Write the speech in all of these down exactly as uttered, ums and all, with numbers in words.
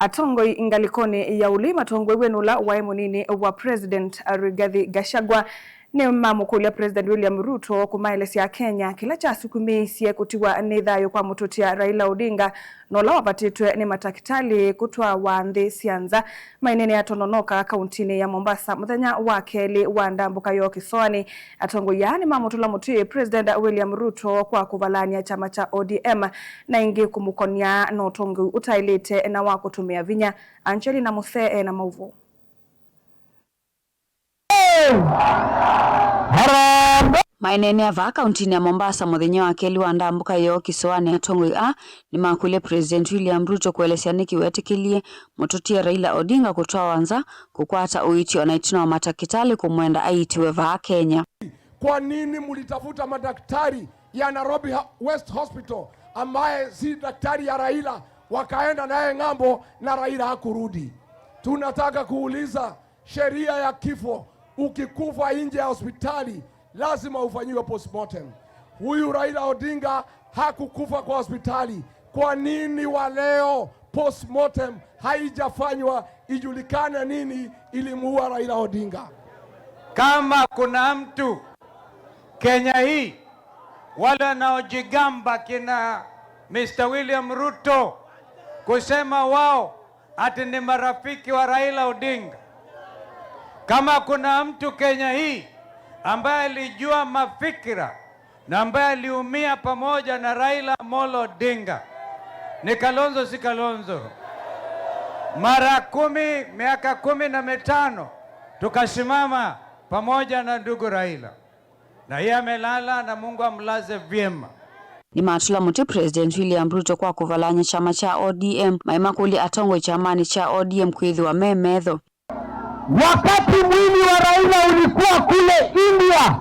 Atongoi ngalĩkonĩ ya ũlei matongoew'e nĩ ũla waĩ mũnini wa President Rigathi Gachagua nĩmamũkũlya President William Ruto kũmaelesya Akenya kĩla kyasukumĩĩisye kũtiwa nĩ thayũ kwa mũtũtia Raila Odinga na ũla wavatĩtwe nĩ matakĩtalĩ kũtwawa nthĩ sya nza. Maineenea Tononoka, kauntinĩ ya Mombasa, mũthenya wa kelĩ wa ndambũka yoo kĩsoanĩ. Atongoi aa nĩmamũtũla mũtĩ President William Ruto kwa kũvalany'a kyama kya O D M na ĩngĩ kũmũkony'a na ũtongoi ũtaĩlĩte na wa kũtũmĩa vinya. Angelina Musee e na maũvoo. Maineenea vaa kauntinĩ ya Mombasa mũthenya wa kelĩ wa ndambũka yoo kĩsoanĩ, atongoi aa nĩmakũlya President William Ruto kũelesya nĩkĩ wetĩkĩlie mũtũtia Raila Odinga kũtwawa nza kũkwata ũiiti, o na ĩtina wa matakĩtalĩ kũmwenda aiitiwe vaa Kenya. Kwa nini mlitafuta madaktari ya Nairobi ha-, West Hospital ambaye si daktari ya Raila, wakaenda naye ng'ambo na Raila hakurudi? Tunataka kuuliza, sheria ya kifo, ukikufa nje ya hospitali, lazima ufanyiwe postmortem. Huyu Raila Odinga hakukufa kwa hospitali. Kwa nini wa leo postmortem haijafanywa ijulikane nini ilimuua Raila Odinga? Kama kuna mtu Kenya hii, wale wanaojigamba kina Mister William Ruto kusema wao ati ni marafiki wa Raila Odinga, kama kuna mtu Kenya hii ambaye alijua mafikira na ambaye aliumia pamoja na Raila Amolo Odinga, ni Kalonzo, si Kalonzo? Mara kumi, miaka kumi na mitano tukasimama pamoja na ndugu Raila, na yeye amelala na Mungu amlaze vyema. Nĩmatũla mũtĩ President William Ruto kwa kũvalany'a kyama kya O D M, maimakũlya atongoi kyamanĩ kya O D M kwĩthĩwa me metho. Wakati mwili wa Raila ulikuwa kule India,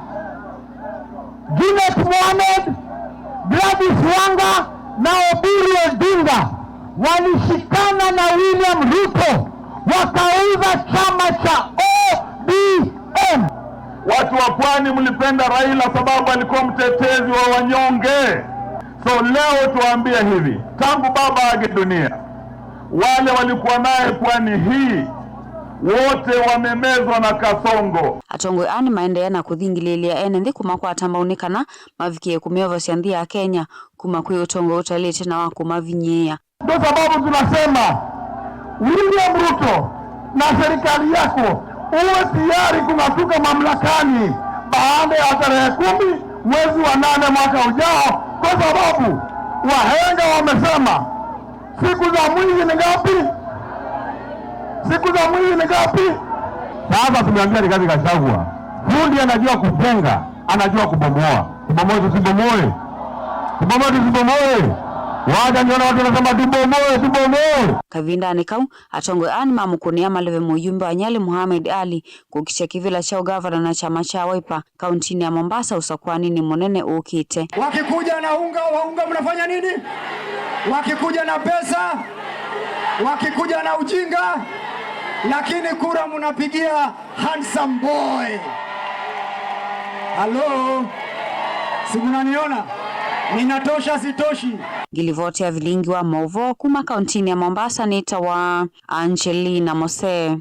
Junet Mohamed, Gladys Wanga na Oburu Odinga walishikana na William Ruto wakauza chama cha O D M. Watu wa pwani mlipenda Raila sababu alikuwa mtetezi wa wanyonge. So leo tuwaambie hivi, tangu baba aage dunia, wale walikuwa naye pwani hii wote wamemezwa na Kasongo. Atongoi aa nĩmaendeea na kũthingĩlĩĩlya ene nthĩ kũmakwata mbau nĩ kana mavikĩe kũmyovosya nthĩ ya Kenya kuma kwĩ ũtongoi ũtaĩlĩte na wa kũmavinyĩĩa. Ndio sababu tunasema, William Ruto na serikali yako, uwe tayari kung'atuka mamlakani baada ya tarehe kumi mwezi wa nane mwaka ujao, kwa sababu wahenga wamesema, siku za mwizi ni ngapi? Siku za mwizi ni ngapi? Sasa tumeambia Rigathi Gachagua, fundi anajua kujenga, anajua kubomoa. Tubomoe, tusibomoe? Tubomoe, tusibomoe? Wacha niona watu wanasema, "Tubomoe, tubomoe." Kavindanĩ kau, atongoi aa nĩmamũkũnĩa maleve mũyumbe wa Nyali Mohamed Ali kũkitya kĩvĩla kya ũgavana na kyama kya Wiper kauntinĩ ya Mombasa ũsakũanĩnĩ mũnene ũkĩte. Wakikuja na unga wa unga, mnafanya nini? Wakikuja na pesa, wakikuja na ujinga, lakini kura mnapigia handsome boy. Halo? Si mnaniona? Ninatosha, sitoshi? Ngilivoti ya vilingi wa maũvoo kuma kauntinĩ ya Mombasa nĩtawa Angelina Mose.